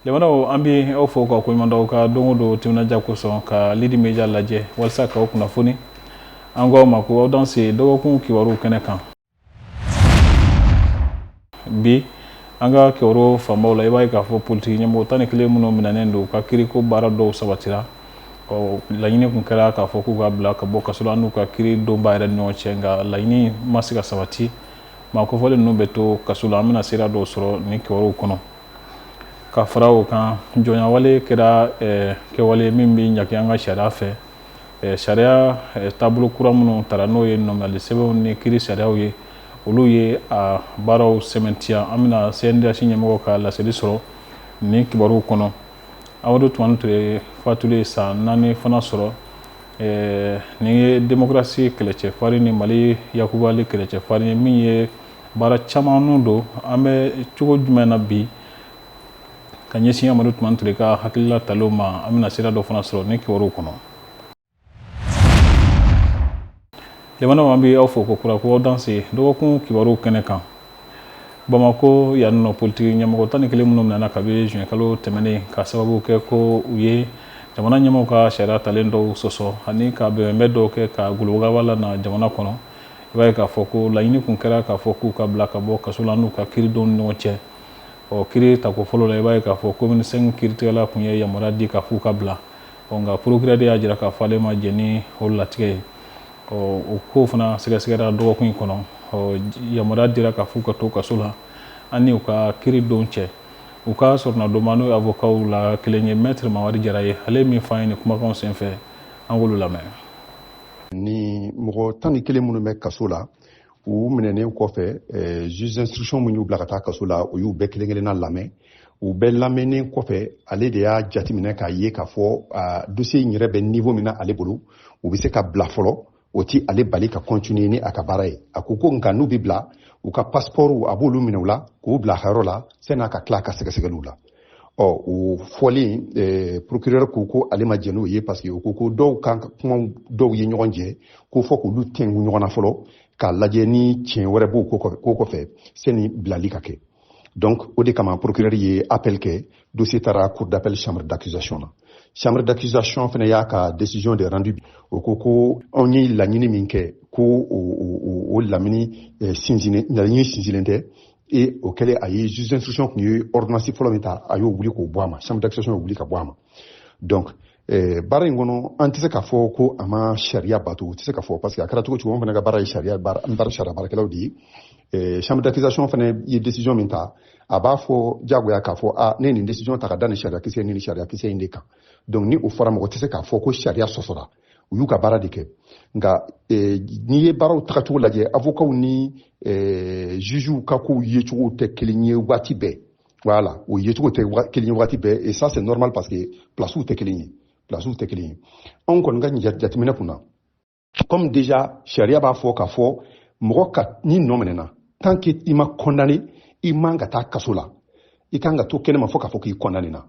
Limanaw, an bɛ aw fo ka koɲuman dɔn ka don o don timinadiya kosɔn ka Lidi Media lajɛ walasa k'aw kunnafoni. An ko aw ma ko aw danse dɔgɔkun kibaru kɛnɛ kan. Bi an ka kibaru fanbaw la, i b'a ye k'a fɔ politiki ɲɛmɔgɔ 11 minnu minɛnen don, u ka kiriko baara dɔw sabatira. Ɔ, laɲini kun kɛra k'a fɔ k'u ka bila ka bɔ kaso la n'u ka kiri donba yɛrɛ ni ɲɔgɔn cɛ, nka laɲini ma se ka sabati. Maa kofɔlen ninnu bɛ to kaso la. An bɛna sira dɔw sɔrɔ nin kibaruw kɔnɔ. Ka fara o kan, jɔnyawale kɛra kɛwale min bɛ ɲangi an ka sariya fɛ. Sariya taabolo kura minnu tara, n'o ye nɔminali sɛbɛnw ni kiri sariyaw ye, olu ye a baaraw sɛmɛntiya. An bɛna CNDH ɲɛmɔgɔ ka laseli sɔrɔ nin kibaruw kɔnɔ. Amadu Tumani Ture fatulen san 4 fana sɔrɔ. Nin ye démocratie kɛlɛcɛfarin ni Mali yakubali kɛlɛcɛfarin ye min ye baara caman nun don. An bɛ cogo jumɛn na bi ka ɲɛsin Amadu Tumani Ture ka hakilila talenw ma? An bɛna sira dɔ fana sɔrɔ nin kibaruw kɔnɔ. Limanaw, an bɛ aw fo ko kura ko aw danse dɔgɔkun kibaruw kɛnɛ kan. Bamakɔ yan nɔ, politiki ɲɛmɔgɔ 11 minnu minɛna kabi juin kalo tɛmɛnen ka sababu kɛ ko u ye jamana ɲɛmɔgɔw ka sariya talen dɔw sɔsɔ ani ka bɛnbɛn dɔw kɛ ka golobagaba lana jamana kɔnɔ, i b'a ye k'a fɔ ko laɲini kun kɛra k'a fɔ k'u ka bila ka bɔ kaso la n'u ka kiridenw ni ɲɔgɔn cɛ. Ɔ, kiri tako fɔlɔ la, i b'a ye k'a fɔ commune 5 kiiritigɛla kun ye yamaruya di k'a f'u ka bila. Ɔ, nka procureur de y'a jira k'a fɔ ale ma jɛn ni o latigɛ ye. Ɔ, o ko fana sɛgɛsɛgɛra dɔgɔkun in kɔnɔ. Ɔ, yamaruya dira k'a f'u ka to kaso la an ni u ka kiri don cɛ. U ka sɔrɔnadonba, n'o ye avocats la kelen ye, maître Mamadi Jara ye, ale ye min fɔ an ye nin kumakanw senfɛ, an k'olu lamɛn. Ni mɔgɔ 11 minnu bɛ kaso la, u minɛnen kɔfɛ, juge d'instruction min y'u bila ka taa kaso la, o y'u bɛɛ kelen kelenna lamɛn. U bɛɛ lamɛnnen kɔfɛ, ale de y'a jateminɛ k'a ye k'a fɔ dossier in yɛrɛ bɛ niveau min na ale bolo, u bɛ se ka bila fɔlɔ, o ti ale bali ka continuer ni a ka baara ye. A ko ko nka n'u bɛ bila, u ka passeport, a b'olu minɛ u la k'u bila a ka yɔrɔ la sani ka tila a ka sɛgɛsɛgɛliw la. Ɔ, o fɔlen, procureur ko ko ale ma jɛn n'o ye, parce que o ko ko dɔw kan kuma dɔw ye ɲɔgɔn jɛ, ko fɔ k'olu tɛnku ɲɔgɔn na fɔlɔ k'a lajɛ ni tiɲɛ wɛrɛ b'o ko kɔfɛ sani bilali ka kɛ. Donc o de kama procureur ye appel kɛ. Dossier taara cour d'appel, chambre d'accusation na. Chambre d'accusation fana y'a ka décision de rendu. O ko ko anw ye laɲini min kɛ, ko o lamini sinsinnen, laɲini sinsinlen tɛ. Et o kɛlen, a ye juge d'instruction tun ye ordonnance fɔlɔ min ta, a y'o wuli k'o bɔ a ma. Chambre d'accusation y'o wuli ka bɔ a ma. Donc baara in kɔnɔ, an tɛ se k'a fɔ ko a ma sariya bato, o tɛ se ka fɔ, parce que a kɛra cogo cogo, an fana ka baara ye sariya baara, an baara sariya baarakɛlaw de ye. Chambre d'accusation fana ye décision min ta, a b'a fɔ diyagoya k'a fɔ a ne ye nin décision ta ka da nin sariya kisɛ ni nin sariya kisɛ in de kan. Donc ni o fɔra, mɔgɔ tɛ se k'a fɔ ko sariya sɔsɔra. U y'u ka baara de kɛ. Nka n'i ye baaraw tagacogo lajɛ, avocats ni juges ka kow yecogo tɛ kelen ye waati bɛɛ. Voilà, o yecogo tɛ kelen ye waati bɛɛ, et ça, c'est normal, parce que placew tɛ kelen ye, placew tɛ kelen ye. Anw kɔni ka jateminɛ kunna, comme déjà sariya b'a fɔ k'a fɔ mɔgɔ ka ni nɔ minɛna, tant que i ma condamné, i man ka taa kaso la, i kan ka to kɛnɛma fo k'a fɔ k'i condamné na.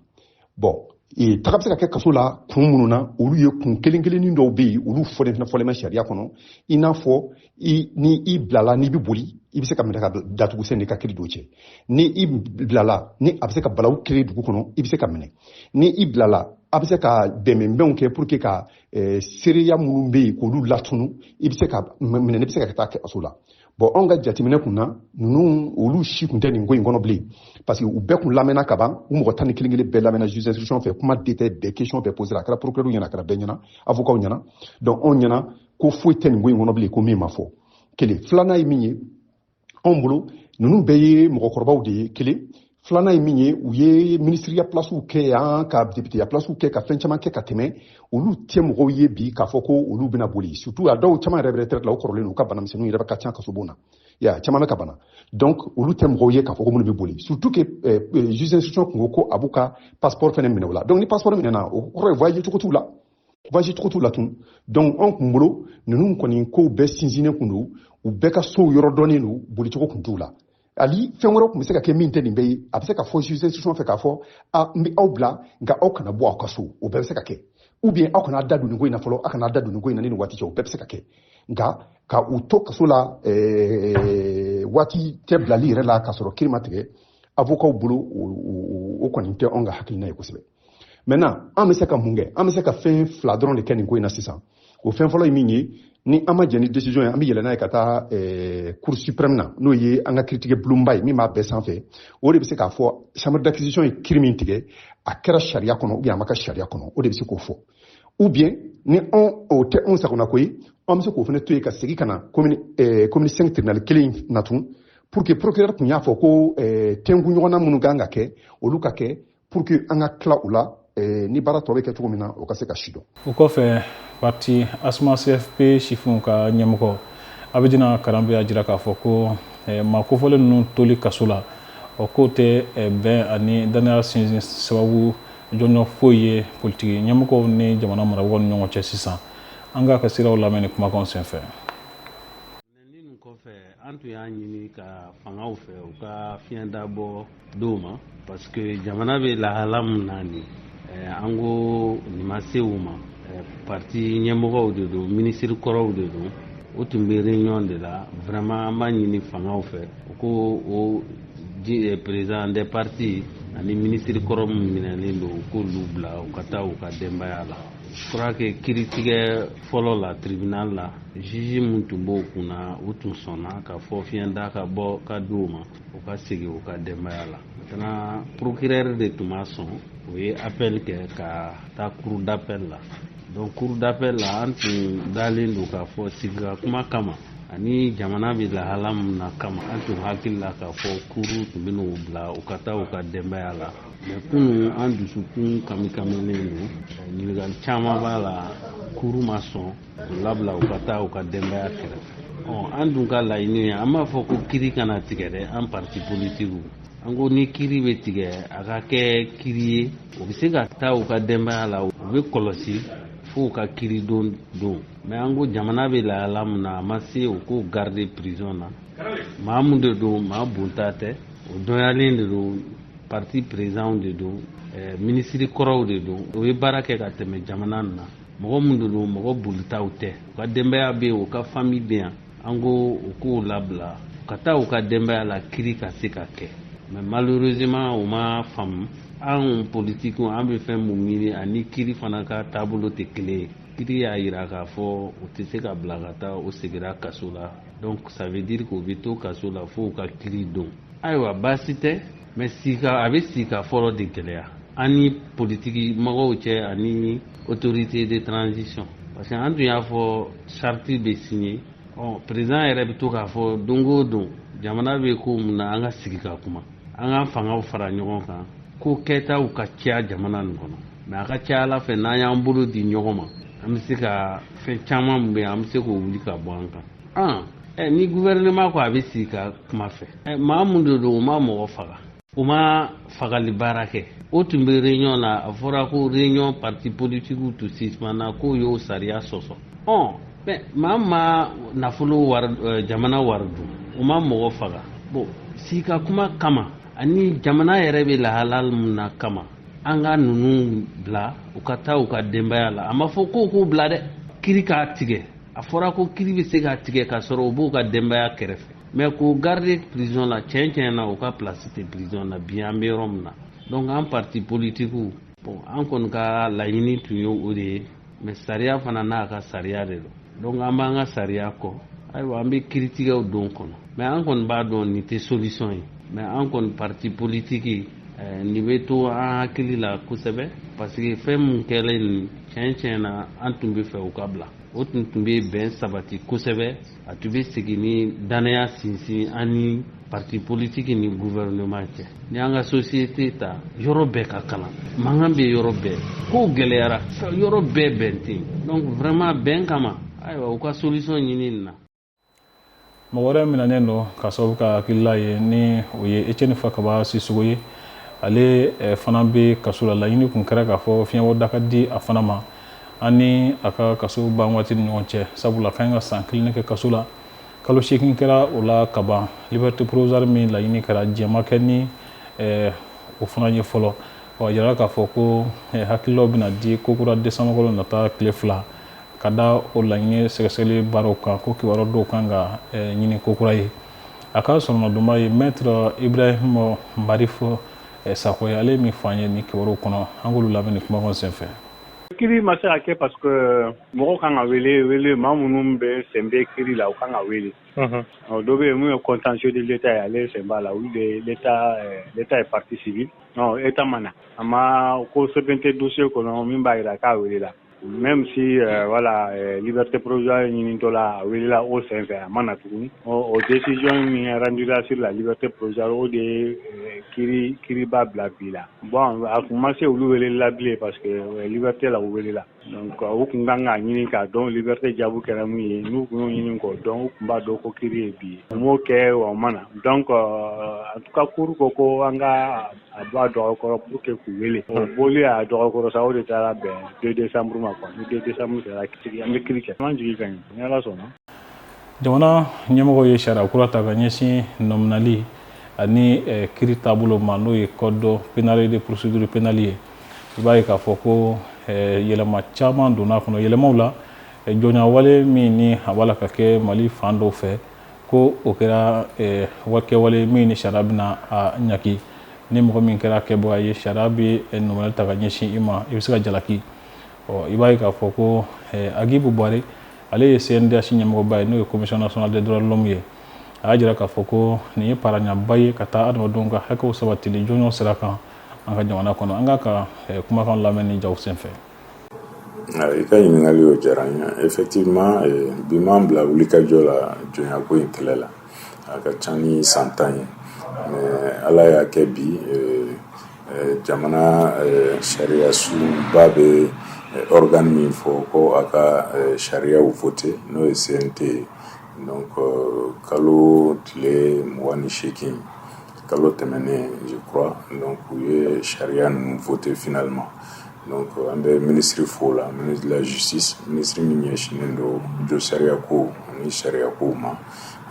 Bon, taga bɛ se ka kɛ kaso la kun minnu na, olu ye kun kelen kelennin dɔw bɛ yen, olu fɔlen fana fɔlen bɛ sariya kɔnɔ. I n'a fɔ i ni i bilala, n'i bɛ boli, i bɛ se ka minɛ ka datugu sani ka kiri don cɛ. Ni i bilala, ni a bɛ se ka balawu créer dugu kɔnɔ, i bɛ se ka minɛ. Ni i bilala, a bɛ se ka bɛnbɛnbɛnw kɛ pour que ka seereya minnu bɛ yen k'olu latunu, i bɛ se ka minɛ, i bɛ se ka taa kaso la. Bon, anw ka jateminɛ kun na, ninnu olu si kun tɛ nin ko in kɔnɔ bilen, parce que u bɛɛ kun lamɛnna ka ban. U mɔgɔ 11 kelen bɛɛ lamɛnna juge d'instruction fɛ, kuma détail bɛɛ, question bɛɛ posera, a kɛra procureur ɲɛna, a kɛra bɛɛ ɲɛna, avocat ɲɛna. Donc anw ɲɛna ko foyi tɛ nin ko in kɔnɔ bilen ko min ma fɔ. Kelen filanan ye min ye, anw bolo, ninnu bɛɛ ye mɔgɔkɔrɔbaw de ye. Kelen filanan ye min ye, u ye ministeriya placew kɛ yan, ka députéya placew kɛ, ka fɛn caman kɛ ka tɛmɛ. Olu tɛ mɔgɔw ye bi k'a fɔ ko olu bɛna boli, surtout a dɔw caman yɛrɛ bɛ retraite la, u kɔrɔlen don, u ka banamisɛnninw yɛrɛ bɛ ka ca kasobon na ya, caman bɛ ka bana. Donc olu tɛ mɔgɔw ye k'a fɔ ko minnu bɛ boli, surtout que juge d'instruction kun ko ko a b'u ka passeport fɛnɛ minɛ u la. Donc ni passeport minɛna, o kɔrɔ ye voyage cogo t'u la, voyage cogo t'u la tun. Donc anw kun bolo, ninnu kɔni kow bɛɛ sinsinnen kun don, u bɛɛ ka sow yɔrɔ dɔnnen don, bolicogo kun t'u la. Ali fɛn wɛrɛ tun bɛ se ka kɛ min tɛ nin bɛɛ ye, a bɛ se ka fɔ juge d'instruction fɛ k'a fɔ a n bɛ aw bila, nka aw kana bɔ aw ka so, o bɛɛ bɛ se ka kɛ, ou bien aw kana da don nin ko in na fɔlɔ, aw kana da don nin ko in na ni nin waati cɛ, o bɛɛ bɛ se ka kɛ. Nka ka u to kaso la waati tɛ bilali yɛrɛ la k'a sɔrɔ kiri ma tigɛ, avocat bolo, O kɔni tɛ anw ka hakilina ye kosɛbɛ. Maintenant, an bɛ se ka mun kɛ? An bɛ se ka fɛn fila dɔrɔn de kɛ nin ko in na sisan. O fɛn fɔlɔ ye min ye, ni an ma jɛn ni décision ye, an bɛ yɛlɛ n'a ye ka taa Cour suprême na, n'o ye an ka kiiritigɛ bulonba ye min b'a bɛɛ sanfɛ. O de bɛ se k'a fɔ chambre d'accusation ye kiiri min tigɛ, a kɛra sariya kɔnɔ ou bien a ma kɛ sariya kɔnɔ. O de bɛ se k'o fɔ. Ou bien ni anw o tɛ anw sagona ko ye, an bɛ se k'o fana to yen ka segin ka na commune 5 tribunal kelen in na tun, pour que procureur tun y'a fɔ ko tɛnku ɲɔgɔnna minnu kan ka kɛ, olu ka kɛ, pour que an ka tila u la ni baara tɔ bɛ kɛ cogo min na, o ka se ka si dɔn. O kɔfɛ, parti ASMA CFP sifinw ka ɲɛmɔgɔ Abidina Karanbe y'a jira k'a fɔ ko maa kofɔlen ninnu toli kaso la, o k'o tɛ bɛn ani danaya sinsin sababu jɔnjɔn foyi ye politiki ɲɛmɔgɔw ni jamana marabagaw ni ɲɔgɔn cɛ sisan. An k'a ka siraw lamɛn ni kumakanw senfɛ. Nin kɔfɛ, an tun y'a ɲini ka fangaw fɛ u ka fiɲɛ dabɔ dɔw ma, parce que jamana bɛ lahala min na nin, an ko nin ma se u ma. Parti ɲɛmɔgɔw de don, minisiri kɔrɔw de don, o tun bɛ réunion de la. Vraiment, an b'a ɲini fangaw fɛ u ko o président des partis ani minisiri kɔrɔ min minɛlen don, u k'olu bila u ka taa u ka denbaya la. Je crois que kiiritigɛ fɔlɔ la, tribunal la, juge mun tun b'o kunna, u tun sɔnna ka fɔ fiɲɛ da ka bɔ ka di u ma, u ka segin u ka denbaya la. Maintenant, procureur de tun ma sɔn, o ye appel kɛ ka taa cour d'appel la. Donc cour d'appel la, an tun dalen don k'a fɔ sigi ka kuma kama ani jamana bɛ lahala min na kama, an tun hakili la k'a fɔ cour tun bɛn'u bila u ka taa u ka denbaya la. Mais kunun, an dusukun kamikaminen don, ɲininkali caman b'a la. Cour ma sɔn u labila u ka taa u ka denbaya kɛrɛfɛ. Ɔ, an dun ka laɲini ye, an b'a fɔ ko kiiri kana tigɛ dɛ. An parti politikiw, an ko ni kiiri bɛ tigɛ, a ka kɛ kiiri ye o bɛ se ka taa u ka denbaya la, u bɛ kɔlɔsi fo u ka kiiri don don. Mais an ko jamana bɛ lahala min na, a ma se u k'o garder prison na. Maa mun de don, maa bonta tɛ, o dɔnyalen de don, parti président de don, minisiri kɔrɔw de don, o ye baara kɛ ka tɛmɛ jamana nin na. Mɔgɔ mun de don, mɔgɔ bolitaw tɛ, u ka denbaya bɛ yen, u ka famille bɛ yan. An ko u k'o labila ka taa u ka denbaya la, kiiri ka se ka kɛ. Mais malheureusement, u ma faamu. Anw politikiw, an bɛ fɛn mun ɲini ani kiiri fana ka taabolo tɛ kelen ye. Kiiri y'a yira k'a fɔ u tɛ se ka bila ka taa, u seginna kaso la. Donc ça veut dire k'u bɛ to kaso la fo u ka kiiri don. Ayiwa, baasi tɛ, mais sika a bɛ sika fɔlɔ de gɛlɛya an ni politiki mɔgɔw cɛ ani autorité de transition, parce que an tun y'a fɔ charte bɛ signé. Ɔ, président yɛrɛ bɛ to k'a fɔ don o don, jamana bɛ ko mun na, an ka sigi ka kuma, an k'an fangaw fara ɲɔgɔn kan, ko kɛtaw ka caya jamana nin kɔnɔ. Mais a ka ca ala fɛ, n'an y'an bolo di ɲɔgɔn ma, an bɛ se ka fɛn caman min bɛ yen, an bɛ se k'o wuli ka bɔ an kan. An ɛ, ni gouvernement ko a bɛ sigi ka kuma fɛ, ɛ, maa mun de don, u ma mɔgɔ faga, u ma fagali baara kɛ, o tun bɛ réunion na. A fɔra ko réunion parti politique tun suspendra, k'o y'o sariya sɔsɔ. Ɔ, mais maa ma nafolo wari, jamana wari dun, u ma mɔgɔ faga. Bon, sigi ka kuma kama ani jamana yɛrɛ bɛ lahala mun na kama, an ka ninnu bila u ka taa u ka denbaya la. A ma fɔ ko k'u bila dɛ, kiiri k'a tigɛ. A fɔra ko kiiri bɛ se ka tigɛ k'a sɔrɔ u b'u ka denbaya kɛrɛfɛ. Mais k'u garder prison la, tiɲɛ tiɲɛ na, u ka place tɛ prison na bi, an bɛ yɔrɔ min na. Donc an parti politique, bon, an kɔni ka laɲini tun ye o de ye. Mais sariya fana n'a ka sariya de don, donc an b'an ka sariya kɔ. Ayiwa, an bɛ kiiritigɛw don kɔnɔ, mais an kɔni b'a dɔn nin tɛ solution ye. Mais an kɔni parti politique, nin bɛ to an hakili la kosɛbɛ, parce que fɛn mun kɛlen nin, tiɲɛ tiɲɛ na, an tun bɛ fɛ u ka bila. O tun bɛ bɛn sabati kosɛbɛ, a tun bɛ segin ni danaya sinsin an ni parti politique ni gouvernement cɛ. Ni an ka société ta, yɔrɔ bɛɛ ka kalan, mankan bɛ yɔrɔ bɛɛ, kow gɛlɛyara yɔrɔ bɛɛ, bɛn tɛ yen. Donc vraiment, bɛn kama, ayiwa, u ka solution ɲini nin na. Mɔgɔ wɛrɛ minɛnen don ka sababu ka hakilila ye, ni o ye Etienne Fakaba Sisoko ye. Ale fana bɛ kaso la. Laɲini kun kɛra k'a fɔ fiɲɛbɔda ka di a fana ma ani a ka kaso ban waati ni ɲɔgɔn cɛ, sabula ka kan ka san 1 kɛ kaso la, kalo 8 kɛra o la kaban. Liberté provisoire min laɲini kɛra, jɛn kɛ ni o fana ye fɔlɔ. Ɔ, yira k'a fɔ ko hakililaw bɛna di kokura décembre kalo nata tile 2 ka da o laɲini sɛgɛsɛgɛli baaraw kan, ko kibaruya dɔw kan ka ɲini kokura ye. A ka sɔrɔmadonba ye maître Ibrahim Marif. Sakɔ ye. Ale ye min fɔ an ye nin kibaruw kɔnɔ, an k'olu lamɛn nin kumakan senfɛ. Kiri ma se ka kɛ parce que mɔgɔw kan ka wele wele, maa minnu bɛ sen bɛ kiri la, u kan ka wele. Dɔ bɛ yen mun ye contentieux de l'État ye, ale sen b'a la, olu de l'État ye partie civile. État ma na, a ma ko sɛbɛn tɛ dossier kɔnɔ min b'a jira k'a welela, même si voilà, liberté provisoire ɲinitɔ la, a welela o sen fɛ, a ma na tuguni. O décision min rendue sur la liberté provisoire, o de ye kiri kiriba bila bi la. Bon, a kun ma se olu welela bilen parce que liberté la u welela. Donc u kun kan k'a ɲini k'a dɔn liberté jaabu kɛra mun ye. N'u kun y'o ɲini k'o dɔn, u kun b'a dɔn ko kiri ye bi ye. U m'o kɛ wa, o ma na. Donc en tout cas, cour ko ko an ka a bɔ a dɔgɔkɔrɔ pour que k'u wele. O bɔli a dɔgɔkɔrɔ sa, o de taara bɛn 2 décembre ma quoi. Ni 2 décembre sera, an bɛ kiri kɛ, an jigi ka ɲi ni Ala sɔnna. Jamana ɲɛmɔgɔw ye sariya kura ta ka ɲɛsin nɔminali ani kiri taabolo ma, n'o ye code pénal de procédure pénale ye. I b'a ye k'a fɔ ko yɛlɛma caman donna a kɔnɔ. Yɛlɛmaw la, jɔnyawale min ni a b'a la ka kɛ Mali fan dɔw fɛ, ko o kɛra kɛwale min ni sariya bɛna a ɲaki. Ni mɔgɔ min kɛra kɛbaga ye, sariya bɛ nɔminali ta ka ɲɛsin i ma, i bɛ se ka jalaki. Ɔ, i b'a ye k'a fɔ ko Agibu Buware, ale ye CNDH ɲɛmɔgɔba ye, n'o ye Commission nationale des droits de l'homme ye, a y'a jira k'a fɔ ko nin ye paraɲaba ye ka taa adamadenw ka hakɛw sabatili jɔnjɔn sira kan an ka jamana kɔnɔ. An k'a ka kumakan lamɛn ni jaw senfɛ. I ka ɲininkali o diyara n ye. Effectivement, bi m'an bila wulikajɔ la jɔnyako in kɛlɛ la, a ka ca ni san 10 ye, mais Ala y'a kɛ bi jamana sariya sunba bɛ organe min fɔ ko a ka sariyaw voté, n'o ye CNT ye. Donc kalo tile 28 kalo tɛmɛnen, je crois, donc u ye sariya ninnu voté finalement. Donc an bɛ ministre fo la, ministre de la Justice, ministre min ɲɛsinnen don jo sariya ko ani sariya kow ma,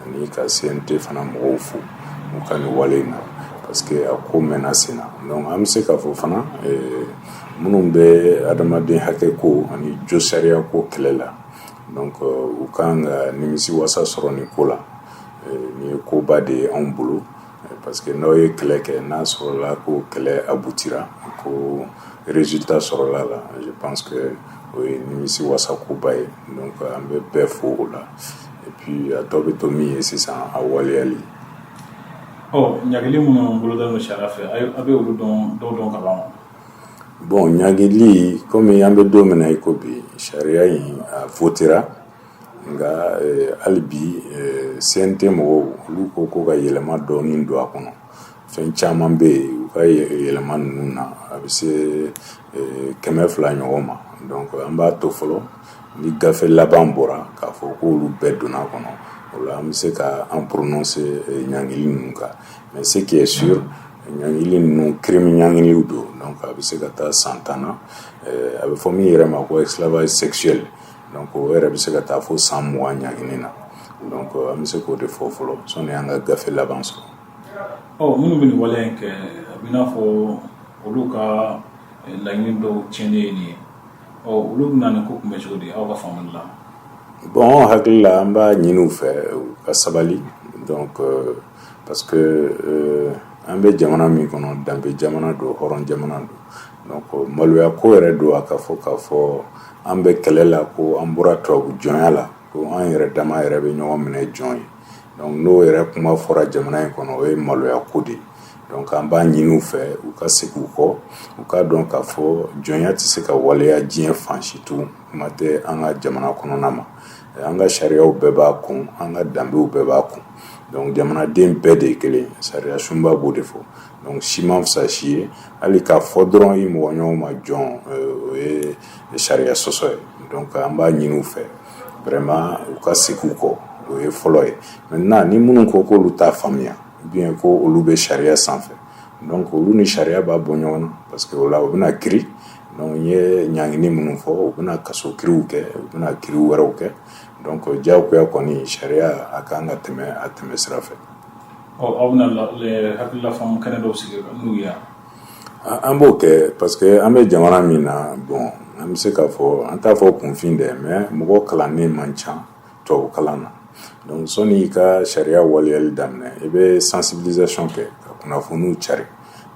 ani ka CNT fana mɔgɔw fo u ka nin wale in na, parce que a ko mɛnna sen na. Donc an bɛ se k'a fɔ fana, minnu bɛ adamaden hakɛ ko ani jo sariya ko kɛlɛ la, donc u kan ka nimisi wasa sɔrɔ nin ko la. Nin ye koba de ye anw bolo, parce que n'aw ye kɛlɛ kɛ, n'a sɔrɔla ko kɛlɛ aboutira, ko résultat sɔrɔla la, je pense que o ye nimisi wasa koba ye. Donc an bɛ bɛɛ fo o la. Et puis a tɔ bɛ to min ye sisan, a waleyali. Ɔ, ɲagili minnu bolodalen don sariya fɛ, a bɛ olu dɔn dɔw dɔn ka ban? Bon, ɲagili, komi an bɛ don min na i ko bi, sariya in a votera, nka hali bi CNT mɔgɔw, olu ko ko ka yɛlɛma dɔɔnin don a kɔnɔ. Fɛn caman bɛ yen, u ka yɛlɛma ninnu na, a bɛ se 200 ɲɔgɔn ma. Donc an b'a to fɔlɔ, ni gafe laban bɔra k'a fɔ k'olu bɛɛ donna a kɔnɔ, o la an bɛ se ka an prononcer ɲangili ninnu kan. Mais ce qui est sûr, ɲangili ninnu, crime ɲangiliw don. Donc a bɛ se ka taa san 10 na. A bɛ fɔ min yɛrɛ ma ko esclavage sexuel, donc o yɛrɛ bɛ se ka taa fo san 20 ɲangini na. Donc an bɛ se k'o de fɔ fɔlɔ sɔnni an ka gafe laban sɔrɔ. Ɔ, minnu bɛ nin waleya in kɛ, a bɛ n'a fɔ olu ka laɲini dɔw tiɲɛnen ye nin ye. Ɔ, olu bɛna nin ko kunbɛn cogo di, aw ka faamuyali la? Bon, hakili la, an b'a ɲini u fɛ u ka sabali. Donc parce que an bɛ jamana min kɔnɔ, danbe jamana don, hɔrɔn jamana don. Donc maloya ko yɛrɛ don a ka fɔ k'a fɔ an bɛ kɛlɛ la ko an bɔra tubabu jɔnya la, ko an yɛrɛ dama yɛrɛ bɛ ɲɔgɔn minɛ jɔn ye. Donc n'o yɛrɛ kuma fɔra jamana in kɔnɔ, o ye maloya ko de ye. Donc an b'a ɲini u fɛ u ka segin u kɔ, u k'a dɔn k'a fɔ jɔnya tɛ se ka waleya diɲɛ fan si tugun, kuma tɛ an ka jamana kɔnɔna ma. An ka sariyaw bɛɛ b'a kun, an ka danbew bɛɛ b'a kun. Donc jamanaden bɛɛ de ye kelen, sariya sunba b'o de fɔ. Donc si man fisa si ye. Hali k'a fɔ dɔrɔn i mɔgɔ ɲɔgɔn ma jɔn, o ye sariya sɔsɔ ye. Donc an b'a ɲini u fɛ vraiment u ka segin u kɔ, o ye fɔlɔ ye. Maintenant, ni minnu ko k'olu t'a faamuya, ou bien ko olu bɛ sariya sanfɛ, donc olu ni sariya b'a bɔ ɲɔgɔn na, parce que o la u bɛna kiri. Donc n ye ɲangini minnu fɔ, u bɛna kaso kiriw kɛ, u bɛna kiriw wɛrɛw kɛ. Donc diyagoya kɔni, sariya a kan ka tɛmɛ a tɛmɛ sira fɛ. Ɔ, aw bɛna hakilila faamu kɛnɛ dɔw sigi n'u ye? An b'o kɛ, parce que an bɛ jamana min na, bon, an bɛ se k'a fɔ, an t'a fɔ kunfin dɛ, mais mɔgɔ kalannen man ca tubabu kalan na. Donc sɔnni i ka sariya waleyali daminɛ, i bɛ sensibilisation kɛ ka kunnafoniw cari.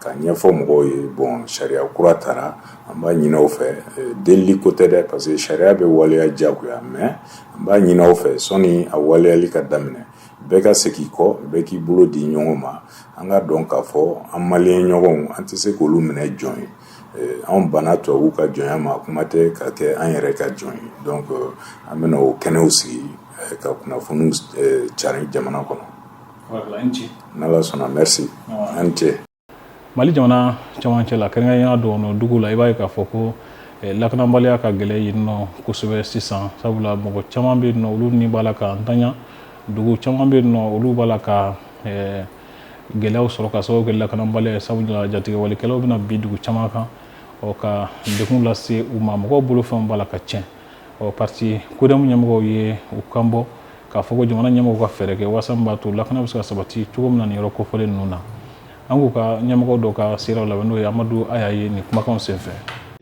Ka ɲɛfɔ mɔgɔw ye, bon, sariya kura tara, an b'a ɲini aw fɛ, delili ko tɛ dɛ, parce que sariya bɛ waleya diyagoya, mais an b'a ɲini aw fɛ, sɔnni a waleyali ka daminɛ, bɛɛ ka segin kɔ, bɛɛ k'i bolo di ɲɔgɔn ma. An ka dɔn k'a fɔ an maliyɛn ɲɔgɔnw, an tɛ se k'olu minɛ jɔn ye. Anw banna tubabuw ka jɔnya ma, kuma tɛ ka kɛ an yɛrɛ ka jɔn ye. Donc an bɛna o kɛnɛw sigi ka kunnafoniw cari jamana kɔnɔ. N'Ala sɔnna, merci, an cɛ. Mali jamana camancɛ la, kɛrɛnkɛrɛnnenya dɔgɔnɔ dugu la, i b'a ye k'a fɔ ko lakanabaliya ka gɛlɛn yen nɔ kosɛbɛ sisan, sabula mɔgɔ caman bɛ yen nɔ, olu ni b'a la ka ntanya. Dugu caman bɛ yen nɔ, olu b'a la ka gɛlɛyaw sɔrɔ ka sababu kɛ lakanabaliya ye, sabula jatigɛwalikɛlaw bɛna bi dugu caman kan, ɔ ka degun lase u ma, mɔgɔw bolofɛnw b'a la ka tiɲɛ. Ɔ parti CODEM ɲɛmɔgɔw ye u kan bɔ k'a fɔ ko jamana ɲɛmɔgɔw ka fɛɛrɛ kɛ walasa min b'a to lakana bɛ se ka sabati cogo min na nin yɔrɔ kofɔlen ninnu na. An k'u ka ɲɛmɔgɔ dɔ ka seerew labɛn, n'o ye Amadu Aya ye nin kumakanw senfɛ.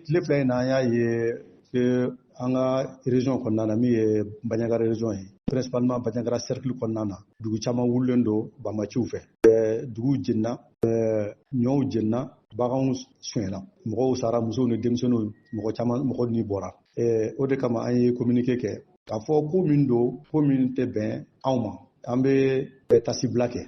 Tile 2 in na, an y'a ye que an ka région kɔnɔna na, min ye Bandiagara région ye, principalement Bandiagara cercle kɔnɔna na, dugu caman wulilen don banbaciw fɛ. Duguw jenina, ɲɔw jenina, baganw sonyɛna, mɔgɔw sara, musow ni denmisɛnninw, mɔgɔ caman, mɔgɔ ni bɔra. O de kama an ye communiqué kɛ k'a fɔ ko min don, ko min tɛ bɛn anw ma. An bɛ tasibila kɛ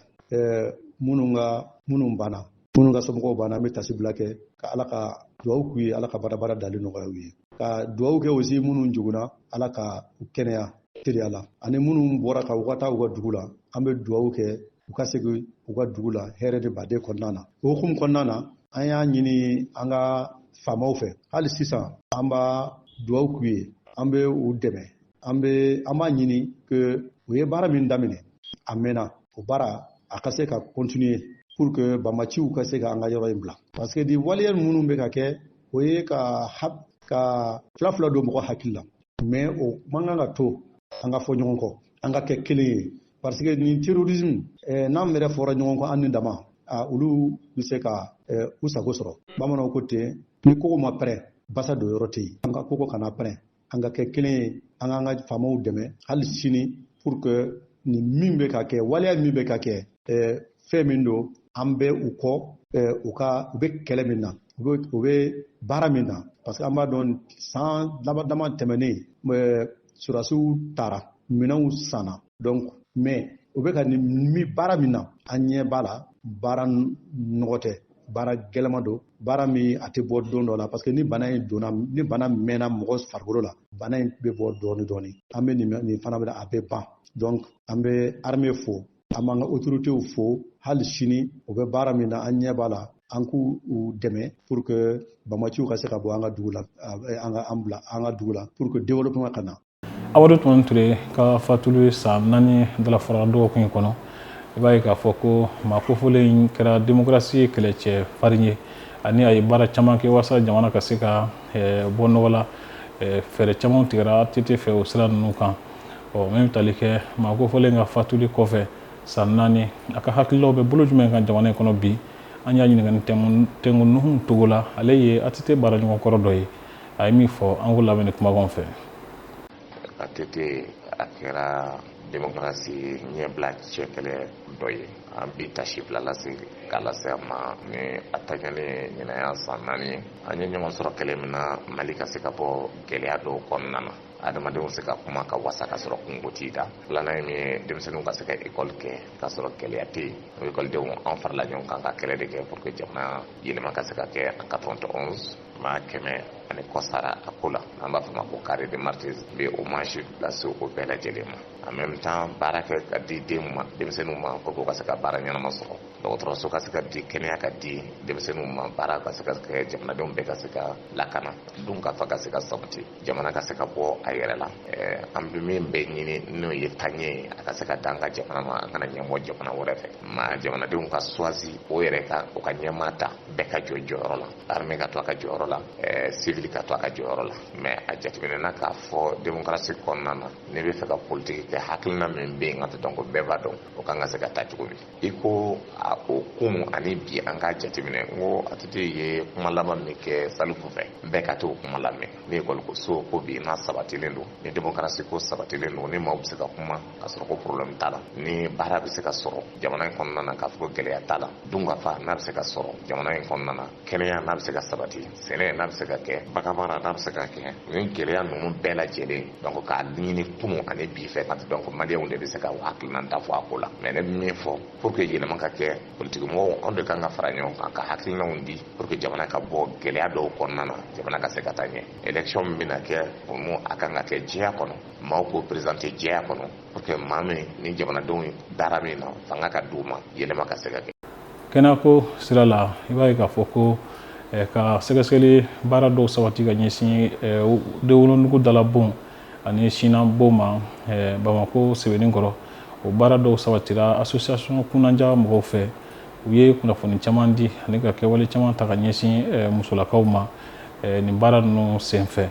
minnu ka minnu banna, minnu ka somɔgɔw banna, an bɛ tasibila kɛ ka Ala ka duwawu k'u ye, Ala ka baarabara dali nɔgɔya u ye, ka duwawu kɛ aussi minnu joginna, Ala ka u kɛnɛya teliya la, ani minnu bɔra ka u ka taa u ka dugu la, an bɛ duwawu kɛ u ka segin u ka dugu la hɛrɛ de baden kɔnɔna na. O hukumu kɔnɔna na, an y'a ɲini an ka faamaw fɛ, hali sisan an b'a duwawu k'u ye, an bɛ u dɛmɛ, an b'a ɲini que u ye baara min daminɛ a mɛnna, o baara a ka se ka continuer pour que banbaciw ka se ka an ka yɔrɔ in bila, parce que di waleya minnu bɛ ka kɛ, o ye ka fila fila don mɔgɔ hakili la, mais o man kan ka to an ka fɔ ɲɔgɔn kɔ, an ka kɛ kelen ye, parce que nin terrorisme, n'an yɛrɛ fɔra ɲɔgɔn kɔ, an ni dama, olu bɛ se ka u sago sɔrɔ. Bamananw ko ten, ni kogo ma pɛrɛn, basa don yɔrɔ tɛ yen. An ka kogo kana pɛrɛn, an ka kɛ kelen ye, an k'an ka faamaw dɛmɛ hali sini pour que nin min bɛ ka kɛ, waleya min bɛ ka kɛ, fɛn min don, an bɛ u kɔ, u ka u bɛ kɛlɛ min na, u bɛ baara min na, parce que an b'a dɔn san dama dama tɛmɛnen, sɔrɔdasiw taara, minɛnw sanna, donc mais u bɛ ka nin baara min na, an ɲɛ b'a la, baara nɔgɔ tɛ, baara gɛlɛma don, baara min a tɛ bɔ don dɔ la, parce que ni bana in donna, ni bana mɛnna mɔgɔ farikolo la, bana in bɛ bɔ dɔɔni dɔɔni. An bɛ nin fana bɛ, a bɛ ban. Donc an bɛ armée fo, an b'an ka autorités fo hali sini, u bɛ baara min na, an ɲɛ b'a la, an k'u dɛmɛ pour que banbaciw ka se ka bɔ an ka dugu la, an ka an bila an ka dugu la, pour que développement ka na. Amadu Tumani Ture ka fatuli san 4 dalafara dɔgɔkun in kɔnɔ, i b'a ye k'a fɔ ko maa kofɔlen in kɛra démocratie kɛlɛcɛ farin ye, ani a ye baara caman kɛ walasa jamana ka se ka bɔ nɔgɔ la. Fɛɛrɛ caman tigɛra ATT fɛ o sira ninnu kan. Ɔ min bɛ tali kɛ maa kofɔlen ka fatuli kɔfɛ san 4, a ka hakililaw bɛ bolo jumɛn kan jamana in kɔnɔ bi, an y'a ɲininka ni Tɛnku Nuhu Togo la. Ale ye ATT baaraɲɔgɔn kɔrɔ dɔ ye. A ye min fɔ, an k'o lamɛn ni kumakanw fɛ. ATT, a kɛra démocratie ɲɛbila cɛkɛlɛ dɔ ye. An bi tasi bila lase k'a lase a ma ni a taɲalen ɲinaya san 4 ye. An ye ɲɔgɔn sɔrɔ kɛlɛ min na Mali ka se ka bɔ gɛlɛya dɔw kɔnɔna na, adamadenw se ka kuma ka wasa ka sɔrɔ kungo t'i da. Filanan ye min ye, denmisɛnninw ka se ka ekɔli kɛ ka sɔrɔ gɛlɛya tɛ yen. O ekɔlidenw, an farala ɲɔgɔn kan ka kɛlɛ de kɛ pour que jamana yɛlɛma ka se ka kɛ en 91. Maa kɛmɛ ani kɔ sara a ko la, n'an b'a fɔ ma ko carré de martyrs. N bɛ hommage lase o bɛɛ lajɛlen ma. En même temps, baara kɛ ka di denw ma, denmisɛnninw ma, pour que u ka se ka baara ɲɛnama sɔrɔ, dɔgɔtɔrɔso ka se ka di, kɛnɛya ka di denmisɛnninw ma, baara ka se ka kɛ, jamanadenw bɛɛ ka se ka lakana, dun ka fa ka se ka sabati, jamana ka se ka bɔ a yɛrɛ la. An bɛ min bɛɛ ɲini, n'o ye taaɲɛ ye, a ka se ka d'an ka jamana ma, an kana ɲɛbɔ jamana wɛrɛ fɛ ma. Jamanadenw ka choisi o yɛrɛ ka o ka ɲɛmaa ta, bɛɛ ka jɔ jɔyɔrɔ la, armée ka to a ka jɔyɔrɔ la, civil ka to a ka jɔyɔrɔ la. Mais a jateminɛna k'a fɔ démocratie kɔnɔna na, n'i bɛ fɛ ka politique kɛ, hakilina min bɛ yen ka tɛ dɔn ko bɛɛ b'a dɔn, o kan ka se ka ta cogo min i ko a o kun ani bi an k'a jateminɛ. N ko ATT ye kuma laban min kɛ Salifu fɛ, bɛɛ ka t'o kuma lamɛn. Ni ekɔliso ko bi n'a sabatilen don, ni démocratie ko sabatilen don, ni maaw bɛ se ka kuma ka sɔrɔ ko problème t'a la, ni baara bɛ se ka sɔrɔ jamana in kɔnɔna na k'a fɔ ko gɛlɛya t'a la, dunkafa n'a bɛ se ka sɔrɔ jamana in kɔnɔna na, kɛnɛya n'a bɛ se ka sabati, sɛnɛ n'a bɛ se ka kɛ, baganmara n'a bɛ se ka kɛ, nin gɛlɛya ninnu bɛɛ lajɛlen, donc k'a ɲini kunun ani bi fɛ, donc maliyɛnw de bɛ se ka hakilina ta fɔ a ko la. Mais ne bɛ min fɔ, pour que yɛlɛma ka kɛ, politikimɔgɔw, anw de kan ka fara ɲɔgɔn kan ka hakilinaw di pour que jamana ka bɔ gɛlɛya dɔw kɔnɔna na, jamana ka se ka taa ɲɛ. Élection min bɛna kɛ, o mu a kan ka kɛ jɛya kɔnɔ, maaw k'o présenter jɛya kɔnɔ, pour que maa min ni jamanadenw dara min na, fanga ka d'u ma, yɛlɛma ka se ka kɛ. Kɛnɛyako sira la, i b'a ye k'a fɔ ko ka sɛgɛsɛgɛli baara dɔw sabati ka ɲɛsin denwolonugu dalabon ani sinabon ma Bamakɔ Sɛbɛnnikɔrɔ, o baara dɔw sabatira association Kunnandiya mɔgɔw fɛ. U ye kunnafoni caman di ani ka kɛwale caman ta ka ɲɛsin musolakaw ma nin baara ninnu senfɛ.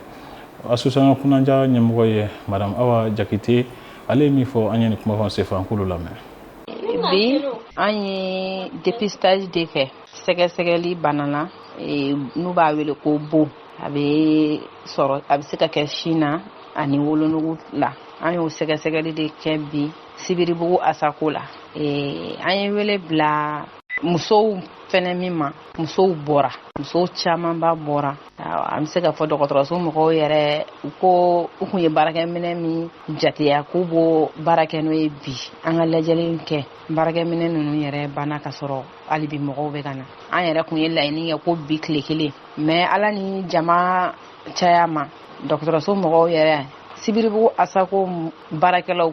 Association Kunnandiya ɲɛmɔgɔ ye madame Awa Jakite. Ale ye min fɔ an ye nin kumakan senfɛ, an k'olu lamɛn. Bi, an ye dépistage de kɛ, sɛgɛsɛgɛli bana na n'u b'a wele ko bon. A bɛ sɔrɔ, a bɛ se ka kɛ sin na ani wolonugu la. An y'o sɛgɛsɛgɛli de kɛ bi Sibiribugu Asako la. An ye wele bila musow fɛnɛ min ma, musow bɔra, musow camanba bɔra. An bɛ se ka fɔ dɔgɔtɔrɔso mɔgɔw yɛrɛ, u ko u kun ye baarakɛminɛ min jateya k'u b'o baara kɛ n'o ye bi, an ka lajɛli kɛ, baarakɛminɛ ninnu yɛrɛ banna ka sɔrɔ hali bi mɔgɔw bɛ ka na. An yɛrɛ kun ye laɲini kɛ ko bi tile kelen, mais Ala ni jama caya ma, dɔgɔtɔrɔso mɔgɔw yɛrɛ, Sibiribugu Asako baarakɛlaw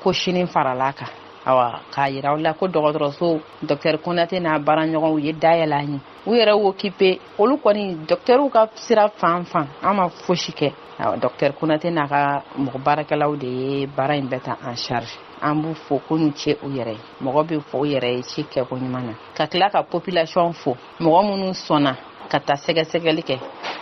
ko sini farala kan. Awa, k'a yira aw la ko dɔgɔtɔrɔso docteur Konate n'a baaraɲɔgɔnw ye dayɛlɛ an ye, u yɛrɛ occupé olu kɔni docteurw ka sira fan fan, an ma fosi kɛ. Awa, docteur Konate n'a ka mɔgɔ baarakɛlaw de ye baara in bɛɛ ta en charge. An b'u fo ko n'u ce u yɛrɛ ye. Mɔgɔ bɛ fo u yɛrɛ ye ci kɛko ɲuman na, ka tila ka population fo, mɔgɔ minnu sɔnna ka taa sɛgɛsɛgɛli kɛ,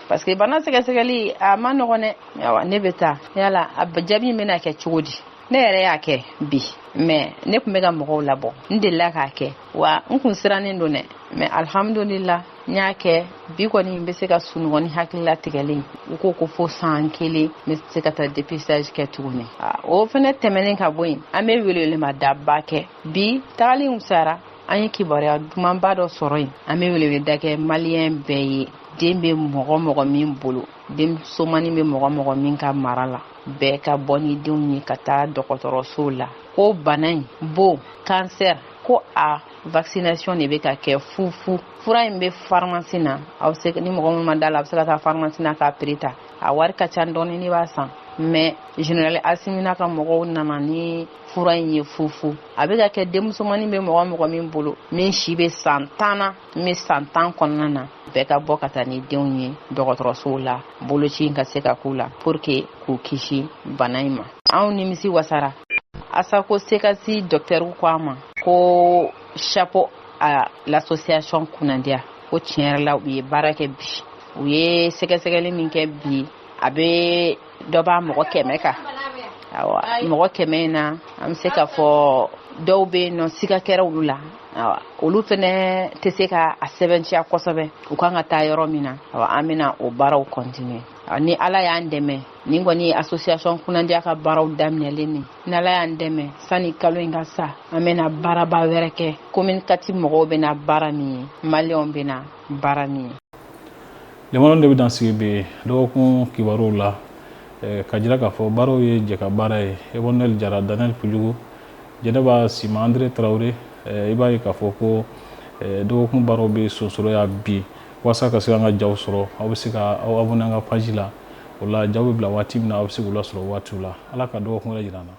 parce que bana sɛgɛsɛgɛli a ma nɔgɔn dɛ. Awa, ne bɛ taa yala a jaabi in bɛna kɛ cogo di? Ne yɛrɛ y'a kɛ bi, mais ne tun bɛ ka mɔgɔw labɔ, n delila k'a kɛ wa n kun sirannen don dɛ, mais alhamdulila, n y'a kɛ bi kɔni, n bɛ se ka sunɔgɔ ni hakilila tigɛlen. U ko fo san kelen n bɛ se ka taa dépistage kɛ tuguni. O fɛnɛ tɛmɛnen ka bɔ yen, an bɛ welewelemada kɛ bi. Tagali sara, an ye kibaruya dumanba dɔ sɔrɔ yen. An bɛ weleweleda kɛ maliyɛn bɛɛ ye, den bɛ mɔgɔ mɔgɔ min bolo, denmusomanin bɛ mɔgɔ mɔgɔ min ka mara la, bɛɛ ka bɔ ni denw ye ka taa dɔgɔtɔrɔso la, ko bana in bon, cancer, ko a vaccination de bɛ ka kɛ fufu. Fura in bɛ pharmacie na, aw se ni mɔgɔ min ma da la, a bɛ se ka taa pharmacie na k'a prix ta. A wari ka ca dɔɔni n'i b'a san, mais général Asimi n'a ka mɔgɔw nana ni fura in ye fufu. A bɛ ka kɛ denmusomanin bɛ mɔgɔ mɔgɔ min bolo, min si bɛ san 10 na, min bɛ san 10 kɔnɔna na, bɛɛ ka bɔ ka taa ni denw ye dɔgɔtɔrɔsow la, boloci in ka se ka k'u la pour que k'u kisi bana in ma. Anw nimisi wasara. Asako Sekasi docteur ko a ma ko chapeau à l'association Kunnandiya, ko tiɲɛ yɛrɛ la, u ye baara kɛ bi. U ye sɛgɛsɛgɛli min kɛ bi, a bɛ dɔ b'a mɔgɔ 100 kan. Awa, mɔgɔ 100 in na, an bɛ se k'a fɔ dɔw bɛ yen nɔ, siga kɛra olu la. Awa, olu fɛnɛ tɛ se ka a sɛbɛntiya kosɛbɛ, u kan ka taa yɔrɔ min na. Awa, an bɛna o baaraw continuer ni Ala y'an dɛmɛ. Nin kɔni ye association Kunnandiya ka baaraw daminɛlen ni ni Ala y'an dɛmɛ, sani kalo in ka sa, an bɛna baaraba wɛrɛ kɛ. Commune 4 mɔgɔw bɛna baara min ye, maliyɛnw bɛna baara min ye. Lemɔrɔn de bɛ dan sigi bi dɔgɔkun kibaruw la, ka jira k'a fɔ baaraw ye jɛ ka baara ye. Emmanuel Jara, Daniel Pujugu, Jɛnɛba Sima, André Traoré. I b'a ye k'a fɔ ko dɔgɔkun baaraw bɛ sonsoroya bi. Walasa ka se an ka jaw sɔrɔ, aw bɛ se ka aw abonné an ka page la. O la, jaw bɛ bila waati min na, aw bɛ se k'u lasɔrɔ waatiw la. Ala ka dɔgɔkun wɛrɛ jira an na.